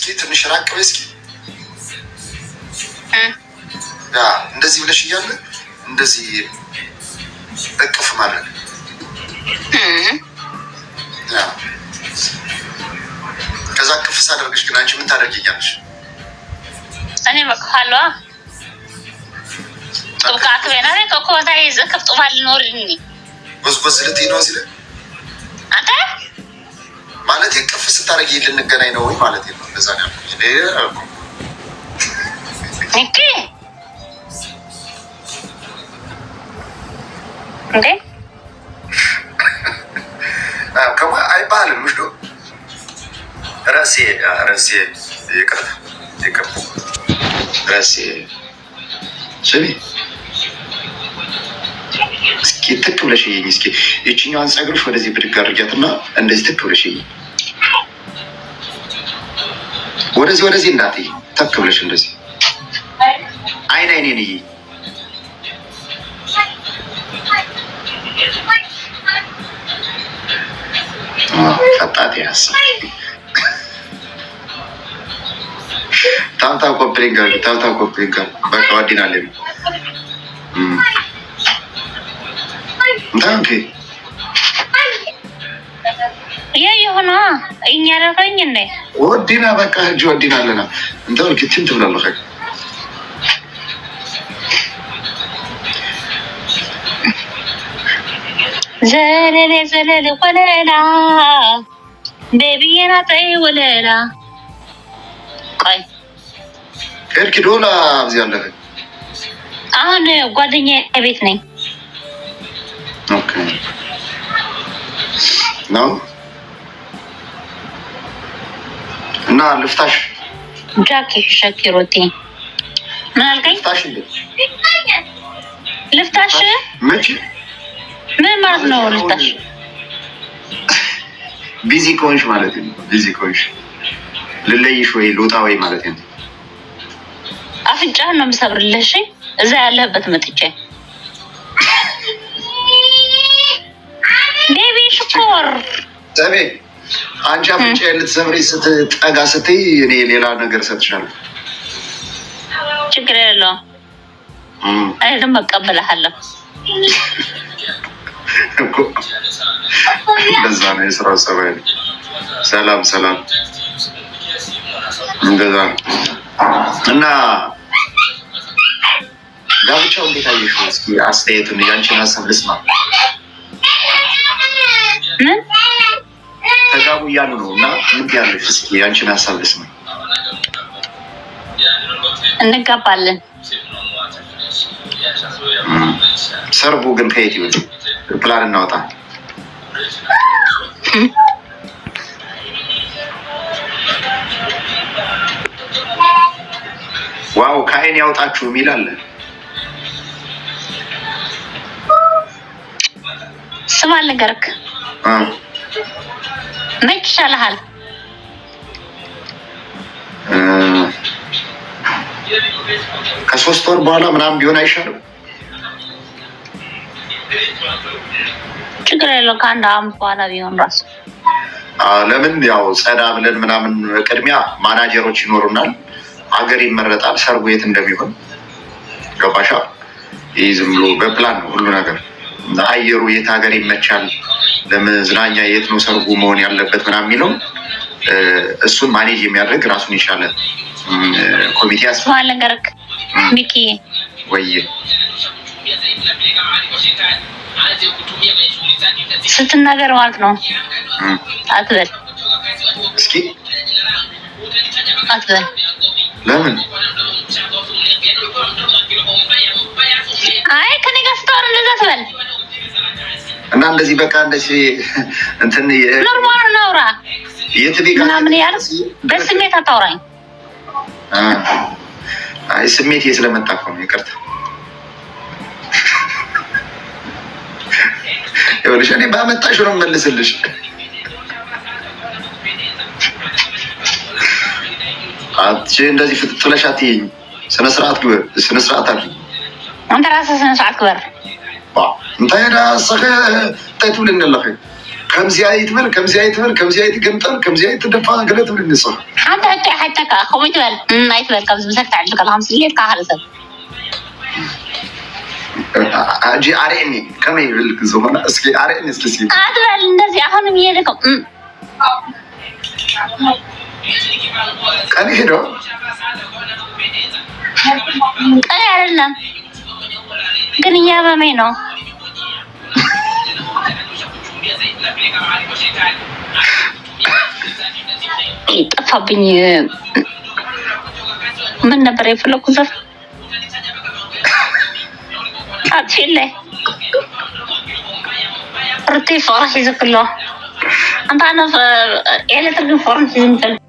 እስኪ ትንሽ ራቅ በይ እስኪ። ያ እንደዚህ ብለሽ እያለ እንደዚህ እቅፍ ማድረግ። Yeah፣ ከዛ እቅፍ ሳደርግሽ ግን አንቺ ምን ታደርጊኛለሽ? እኔ በቅፋለዋ ጥብቃ ክቤና ኮኮታ ይዘክፍ ጡባል ኖርኒ። ጎዝጎዝ ልትይ ነው እዚህ ላይ? አንተ። ማለት እቅፍ ስታደርጊ ልንገናኝ ነው ወይ ማለት ነው። እንደዛ ነው ያልኩኝ። እኔ አልኩም። እንዴ እንዴ! ከማ አይባልም። ምሽ ረሴ ረሴ፣ ይቅርታ ይቅርታ፣ ረሴ። ስሚ እስኪ፣ ትክ ብለሽ እይኝ እስኪ። ይችኛዋን ፀጉርሽ ወደዚህ ብድግ አድርጊያትና እንደዚህ ትክ ብለሽ እይኝ። ወደዚህ ወደዚህ እንዳትይ፣ ትክ ብለሽ እንደዚህ አይን አይኔን እይኝ። ፈጣት ያስ tap tap copy link አድርጊ። Tap tap copy link አድርጊ። በቃ ወዲናለ እንታይ okay። የሆነ እኛ ረፈኝ እንዴ? ወዲና በቃ ሕጂ ወዲና ኣለና። እንታይ ወልኪ ትም ትብል ኣለኸ? ዘለሌ ዘለሌ ወለላ ቤቢዬ ናጠይ ወለላ። ቆይ። ከድኪ ዶላ ኣብዚ ኣለኸ? አሁን ጓደኛ ቤት ነኝ። Okay ነው። እና ልፍታሽ? ጃኪ ሸኪሮቲ ምን አልከኝ? ልፍታሽ እንዴ? ልፍታሽ? መቼ? ምን ማለት ነው ልፍታሽ? Busy ከሆንሽ ማለት ነው። Busy ከሆንሽ ልለይሽ ወይ ልውጣ ወይ ማለት ነው። አፍንጫህን ነው የምሰብርልህ። እሺ፣ እዛ ያለህበት መጥቼ ቤቢ ሽኮር። ዘቤ አንቺ አፍንጫ ልትሰብሪ ስትጠጋ ስትይ እኔ ሌላ ነገር እሰጥሻለሁ። ችግር የለውም። እኔ ደግሞ እቀበልሃለሁ። እኮ እንደዛ ነው የስራው ጸባይ ነው። ሰላም ሰላም፣ እንደዛ ነው። እና ጋብቻው እንዴት አየሽው? እስኪ አስተያየቱን፣ ያንቺን ሀሳብ ልስማ። ምን? ተጋቡ እያሉ ነው እና ምን ያለሽ? እስኪ ያንቺን ሀሳብ ልስማ። እንጋባለን። ሰርጉ ግን ከየት ይሁን? ፕላን እናወጣ። Wow፣ ከአይን ያውጣችሁ የሚል አለ። ስማ ልንገርክ፣ መች ይሻልሃል? ከ3 ወር በኋላ ምናምን ቢሆን አይሻልም? ችግር የለውም። ከአንድ አመት በኋላ ቢሆን ራሱ። ለምን ያው ጸዳ ብለን ምናምን ቅድሚያ ማናጀሮች ይኖሩናል። አገር ይመረጣል። ሰርጉ የት እንደሚሆን ገባሻ? ይህ ዝም ብሎ በፕላን ነው ሁሉ ነገር። አየሩ የት ሀገር ይመቻል፣ ለመዝናኛ የት ነው ሰርጉ መሆን ያለበት ምናምን የሚለው እሱን manage የሚያደርግ ራሱን የቻለ ኮሚቴ ስማ ልንገርክ ሚኪ። ወይ። ስትናገር ማለት ነው አትበል። እስኪ። አትበል። ለምን? አይ፣ ከኔ ጋር ስታወራ እንደዛ አትበል። እና እንደዚህ በቃ እንደዚህ እንትን Normal እናውራ። የት ቤት? ምናምን ያልክ በስሜት አታውራኝ። አይ፣ ስሜት ስለመጣ እኮ ነው። ይቅርታ። ይኸውልሽ እኔ ባመጣሽው ነው የምመልስልሽ። አንቺ እንደዚህ ፍጥጥ ብለሽ አትይኝ። ስነ ስርዓት ግበር፣ ስነ ስርዓት አድርጊ። አንተ ራስህ ስነ ስርዓት ክበር። እንታይ ዳ ሰኸ እንታይ ትብለኒ ኣለኺ? ከምዚ ኣይትበል፣ ከምዚ ኣይትበል፣ ከምዚ ኣይትገምጠል፣ ከምዚ ኣይትደፋ ገለ ትብል ንስኻ። ሓንቲ ሕቶ ሓተካ። ከምኡ ትበል ኣይትበል። ከምዚ ምሳይ ክትዕልል ከለካ ምስ ድሌትካ ካልእ ሰብ። ሕጂ ኣርእኒ ከመይ ይብል ዝኾነ፣ እስኪ ኣርእኒ እስኪ እስኪ። አትበል እንደዚህ። አሁንም እየሄድከው ቀኒሕ ዶ? ቀን አይደለም ግን እያመመኝ ነው። ጠፋብኝ። ምን ነበር የፈለኩት ዘፈን? አጥፊለይ ርቲ ፍቅሪ ሒዙ ክሎ። እንታ ኣነ ኤሌክትሪክ ፍቅሪ ሒዙ።